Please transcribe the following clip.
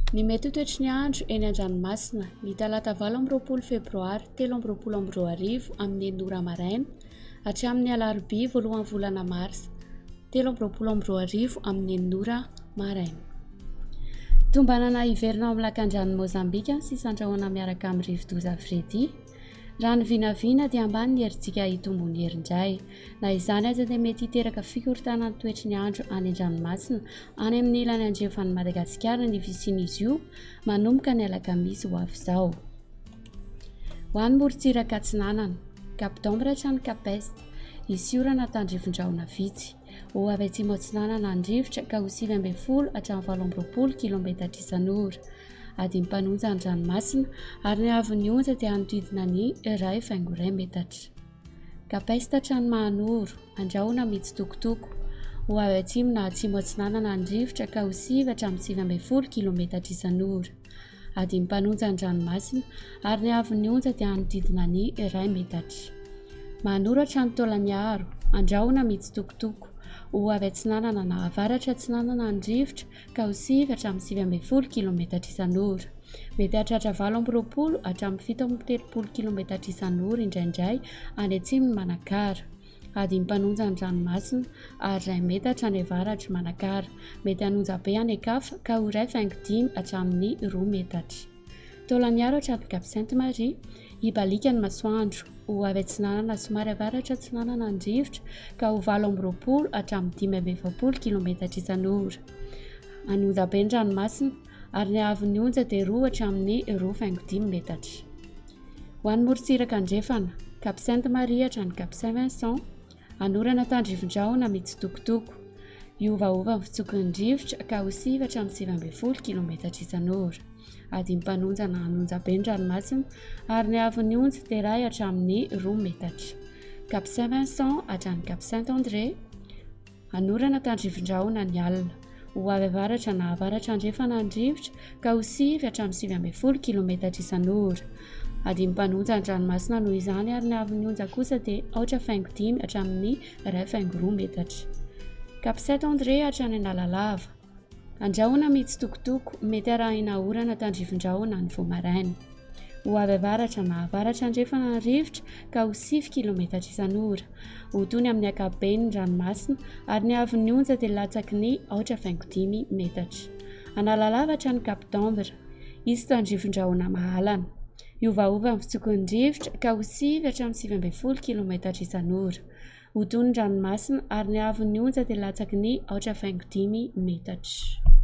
Ny mety ho toetry ny andro eny an-dranomasina, ny talata 28 febroary 2023 amin'ny enina ora maraina hatramin'ny alarobia voalohan'ny volana marsa 2023 amin'ny enina ora maraina. Tombanana hiverina ao amin'ny lakandranon'i Mozambika ny sisan-drahona miaraka amin'ny rivodoza Freddy. Raha ny vinavina dia ambany ny herijika hitombon'ny herindray. Na izany aza dia mety hiteraka fikorontanan'ny toetry ny andro any an-dranomasina any amin'ny ilany andrefan'i Madagasikara ny fisian'izy io manomboka ny alakamisy ho avy izao. Ho an'ny morontsiraka atsinanana, Cap d'Ambre hatrany Cap Est, hisy orana tandrifin-drahona vitsy. Ho avy atsimo atsinanana ny rivotra ka ho 19 hatramin'ny 28 kilometatra isan'ora. Adim-panonja ny ranomasina ary ny haavon'ny onja dia hanodidina ny 1,1 metatra. Cap Est hatrany Mahanoro, andrahona mitsitokotoko. Ho avy atsimo na atsimo atsinanana ny rivotra ka ho 9 hatramin'ny 19 kilometatra isan'ora. Adim-panonja ny ranomasina ary ny haavon'ny onja dia hanodidina ny 1 metatra. Mahanoro hatrany Taolagnaro, andrahona mitsitokotoko. Ho avy atsinanana na avaratra atsinanana ny rivotra ka ho sivy hatramin'ny 19 kilometatra isan'ora. Mety hahatratra 28 hatramin'ny 37 kilometatra isan'ora indraindray any atsimon'i Manakara. Adim-panonja ny ranomasina ary iray metatra any avaratr'i Manakara. Mety hanonja be any an-kafa ka ho 1,5 hatramin'ny 2 metatra. Taolagnaro hatramin'ny Cap Sainte Marie, hibaliaka ny masoandro. Ho avy atsinanana somary avaratra atsinanana ny rivotra ka ho 28 hatramin'ny 45 kilometatra isan'ora. Hanonja be ny ranomasina ary ny haavon'ny onja dia 2 hatramin'ny 2,5 metatra. Ho an'ny morontsiraka andrefana, Cap Sainte Marie hatrany Cap Saint Vincent, Hanorana tandrifin-drahona mitsitokotoko. Hiovaova ny fitsoky ny rivotra ka ho 9 hatramin'ny 19 kilometatra isan'ora. Adim-panonja na hanonja be ny ranomasina ary ny haavon'ny onja dia iray hatramin'ny 2 metatra. Cap Saint Vincent hatrany Cap Saint André. Hanorana tandrifin-drahona ny alina. Ho avy avaratra na avaratra andrefana ny rivotra ka ho 9 hatramin'ny 19 kilometatra isan'ora. Adim-panonja ny ranomasina noho izany ary ny haavon'ny onja kosa dia aotra faingo dimy hatramin'ny iray faingo roa metatra. Cap Saint André hatrany Analalava. Andrahona mitsitokotoko, mety arahina orana tandrifin-drahona ny vao maraina. Ho avy avaratra na avaratra andrefana ny rivotra ka ho sivy kilometatra isan'ora. Ho tony amin'ny ankapobeny ny ranomasina ary ny haavon'ny onja dia latsaky ny aotra faingo dimy metatra. Analalava hatrany Cap d'Ambre. Hisy tandrifin-drahona mahalana. Hiovaova ny fitsokon'ny rivotra ka ho sivy hatramin'ny 19 kilometatra isan'ora. Ho toy ny ranomasina ary ny haavon'ny onja dia latsaky ny aotra faingo dimy metatra.